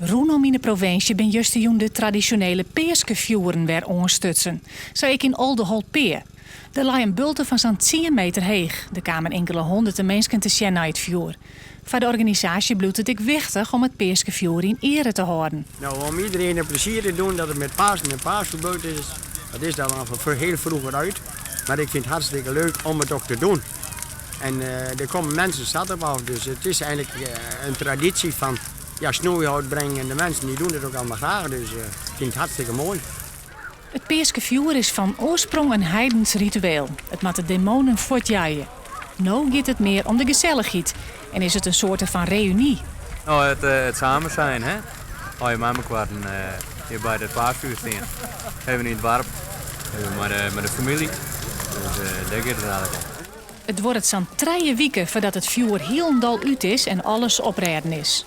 Rûnom yn de provinsje bin justerjûn de tradisjonele peaskefjoeren wer oanstutsen. Sa ek yn Aldeholtpea. Der lei in bulte fan sa'n tsien meter heech. Der kamen inkele hûnderten minsken te sjen nei it fjoer. Foar de organisaasje bliuwt it ek wichtich om it peaskefjoer yn eare te hâlden. Nou, om iedereen een plezier te doen dat het met Pasen en Paas gebeurd is, dat is dan al van heel vroeger uit. Maar ik vind het hartstikke leuk om het ook te doen. En uh, er komen mensen zat op af, dus het is eigenlijk uh, een traditie van ja, snoeihout brengen. En de mensen die doen het ook allemaal graag, dus uh, ik vind het hartstikke mooi. It peaskefjoer is fan oarsprong in heidens ritueel. It moat de demoanen fuortjeie. No giet it mear om de gesellichheid en is it in soarte fan reüny. No, it, it samen zijn, hè? Allegear mei mekoar hjir by it paasfjoer stean. Even yn it doarp, even mei de famylje. Dus dêr giet it eigenlik om. It duorret sa'n trije wike foardat it fjoer hielendal út is en alles oprêden is.